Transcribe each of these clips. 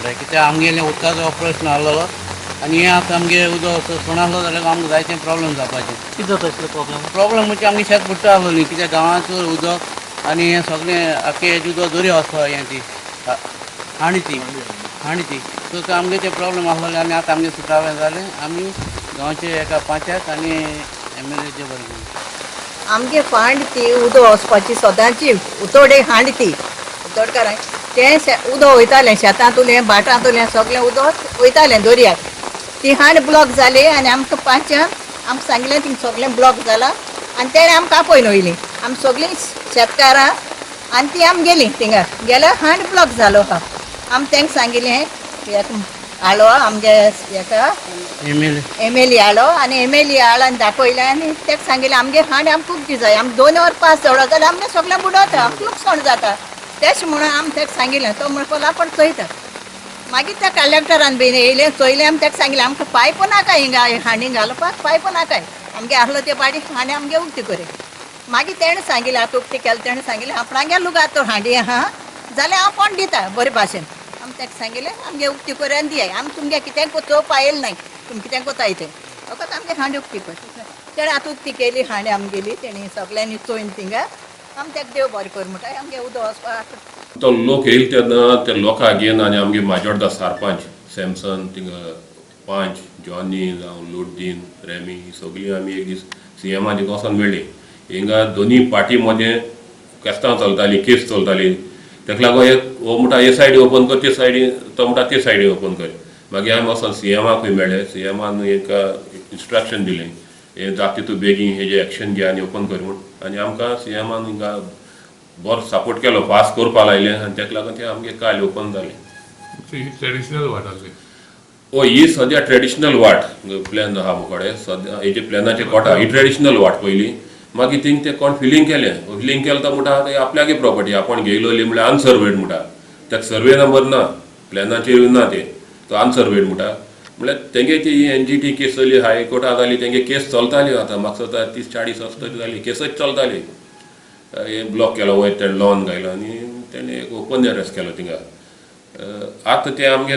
म्हणटा. कित्याक आमगेले उदकाचो प्रश्न आहलोलो आनी हें आतां आमगे उदक सोण आहलो जाल्यार आमकां जायते प्रॉब्लम जावपाचे. कितें जाता आसलो प्रॉब्लम? प्रॉब्लम म्हणजे आमगे शेत बुडटा आहलोली, कित्याक गांवांत उदक आनी हें सगळें आख्खे हेजें उदक दर्या वचपा हें ती हांडी ती हांडी ती. सो ते आमगे ते प्रॉब्लम आहलोले आनी आतां आमगे सुटावे जालें. आमी गांवचे एका पंचायत आनी एमएलएचे बरें करून. आमगे फांड ती उदक वचपाची सदांची उतोडे हांड ती उतोडकारांक तें उदक वयतालें शेतांतुलें भाटांतुलें सगळें उदक वयतालें दर्याक. ती हांड ब्लॉक जाली आनी आमकां पांचान आमकां सांगलें थिंग सगळें ब्लॉक जाला आनी तेणें आमकां आपोवन वयलीं आमी सगळीं शेतकारां आनी ती आमी गेलीं थिंगा गेल्यार हांड ब्लॉक जालो आहा. आमी तेंका सांगिल्लें एक हाडलो आमगे हेका एमएलए. एमएलए हाडलो आनी एमएलए हाडलो आनी दाखयलें आनी तेका सांगिल्लें आमगे हांड आमकां उगती जाय, आमी 2 वर पास चडो जाल्यार आमगे सगळें बुडोता, आमकां लुकसाण जाता तेश म्हणून आमी तेका सांगिल्लें. तो म्हणपाक आपूण चोयता. मागीर त्या कलेक्टरान बीन येयलें चोयलें. आमी तेका सांगिल्लें आमकां पायप नाका हिंगा हांडी घालपाक पायप नाकाय, आमगे आहलो ते पाटी हांडी आमगे उगती करे. मागीर तेणें सांगिल्लें आतां उगती केलें तेणें सांगिल्लें आपणागे लुगार तो हांडी आहा जाल्यार हांव कोण दिता बरे भाशेन. आमी तेका सांगिल्लें आमगे उगती कर आनी दियाय, आमी तुमगे कितें चोवपा येयलें नाय, तुमी कितें कोताय तें, फकत आमगे हांडी उगती कर. तेणें आतां उगती केली हांडी आमगेली, तेणी सगल्यांनी चोयन थिंगा आमी तेका देव बरें कर म्हणटा आमगे उदक वचपाक. तो लोक येयले तेन्ना ते लोकांक घेवन आनी आमगे माजोड्डा सरपंच सॅमसन थिंगा पंच जॉनी जावं लुडदीन रेमी सगळीं आमी एक दीस सीएमा थिंगा वचोन मेळ्ळी. हिंगा दोनी पार्टी मदें केस्तांव चलताली, केस चलताली. तेका लागून एक हो म्हणटा हे सायडी ओपन कर, ते सायडी तो म्हणटा ते सायडी ओपन कर. मागीर आमी वचोन सीएमाकूय मेळ्ळे. सीएमान एक इन्स्ट्रक्शन दिलें हें जाता तितू बेगीन हेजें एक्शन घे आनी ओपन कर म्हूण. आनी आमकां सीएमान हिंगा बरो सपोर्ट केलो, फास्ट करपा लायलें आनी तेका लागून तें आमगे काल ओपन जालें. ट्रेडिशनल वाट आसली. ओ ही सद्या ट्रेडिशनल वाट प्लॅन आहा मुखाडे सद्या हेजे प्लॅनाचे कोटा ही ट्रेडिशनल वाट पयली. मागीर थिंग ते कोण फिलींग केलें, फिलींग केलें तो म्हणटा ते आपल्यागे प्रॉपर्टी आपण घेयलोली म्हणल्यार अनसर्वेड म्हणटा. तेका सर्वे नंबर ना, प्लॅनाचेर ना ते, तो अनसर्वेड म्हणटा. म्हणल्यार तेंगे ती एनजीटी केस चली हायकोर्टात जाली, तेंगे केस चलताली. आतां म्हाका दिसता 30-40 वर्सां तरी जाली केसच चलताली. हें ब्लॉक केलो वयर तेणें लॉन घायलो आनी तेणें एक ओपन एरस केलो थिंगा. आतां तें आमगे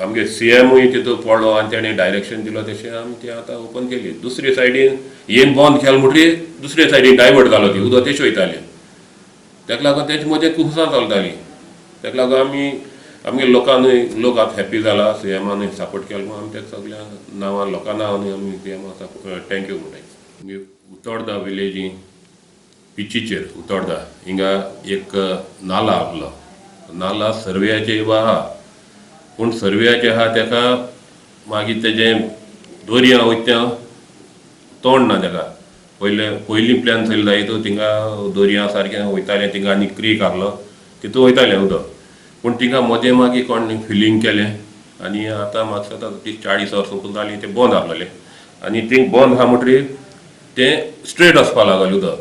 आमगे सीएमूय तितूंत पडलो आनी तेणें डायरेक्शन दिलो तशें आमी तें आतां ओपन केली. दुसरे सायडीन येन बंद केलें म्हणटकीर दुसरे सायडीन डायवर्ट जालो ती उदक तेश वयतालें. तेका लागून तेजे मदें कुसां चलतालीं. तेका लागून आमी आमगे लोकांनूय लोक आतां हॅप्पी जाला. सीएमानूय सपोर्ट केलो म्हणून आमी तेका सगळ्या नांवान लोकां नांवानूय आमी सीएमा thank you म्हणटाय. आमगे उतोडदा विलेजी पिचीचेर उतोडदा हिंगा एक नाला आहलो, नाला सर्वेयाचे आहा पूण सर्वेयाचे आहा तेका मागीर तेजें दर्या वयता तें तोंड ना तेका. पयले पयलीं प्लॅन चयले जाय थिंगा दर्या सारकें वयतालें थिंगा आनी क्रीक आहलो तितू वयतालें उदक. पूण थिंगा मदें मागीर कोण फिलींग केलें आनी आतां म्हाका दिसता 30-40 वर्सां जालीं तें बंद आहलेलें आनी थिंग बंद आहा म्हणटकीर तें स्ट्रेट वचपा लागलें उदक.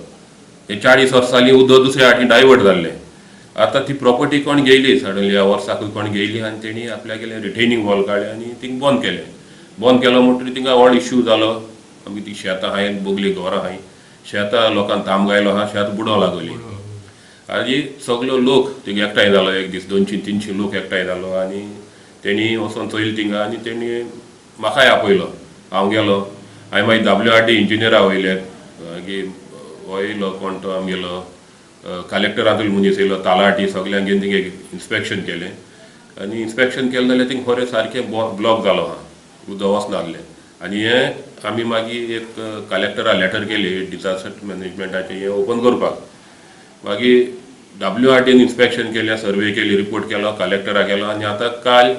हें 40 वर्सां जालीं उदक दुसऱ्या वाटेन डायवर्ट जाल्लें. आतां ती प्रॉपर्टी कोण घेयली सडनली ह्या वर्साकूय कोण घेयली आनी तेणी आपल्यागेलें रिटेनिंग वॉल काडलें आनी थिंग बंद केलें. बंद केलो म्हणटकीर थिंगा व्हड इश्यू जालो. आमगे ती शेतां आहाय बोगली घरां आहाय शेतां लोकांक ताम घायलो आहा शेत बुडोवंक लागली. आनी सगलो लोक थिंगा एकठांय जालो एक दीस 200-300 लोक एकठांय जालो आनी तेणी वचोन चोयलें थिंगा आनी तेणी म्हाकाय आपयलो. हांव गेलो. हांवें मागीर WRD इंजिनियरा वयले, मागीर हो येयलो कोण तो आमगेलो कलेक्टरांतलो मनीस येयलो, तालाटी सगल्यांक घेवन थिंगा इन्स्पेक्शन केलें आनी इन्स्पेक्शन केलें जाल्यार थिंग खरें सारकें ब्लॉक जालो आहा, उदक वचनासलें. आनी हें आमी मागीर एक कलेक्टरा लेटर केली डिजास्टर मॅनेजमेंटाचें हें ओपन करपाक. मागीर WRDन इन्स्पेक्शन केलें, सर्वे केली, रिपोर्ट केलो, कलेक्टरा केलो आनी आतां काल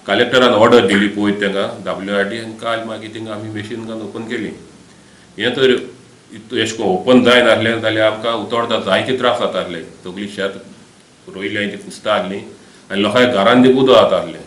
कलेक्टरान ऑर्डर दिली पळयत तांकां WRD आनी काल मागीर थिंगा आमी मशीन घालून ओपन केली. हें तर एशें कोन्न ओपन जायनासलें जाल्यार आमकां उतोडदा जायते त्रास जातासले. सगळीं शेत रोयलें ती कुसता आहलीं आनी लोकांक घरान देखून उदक जाता आहलें.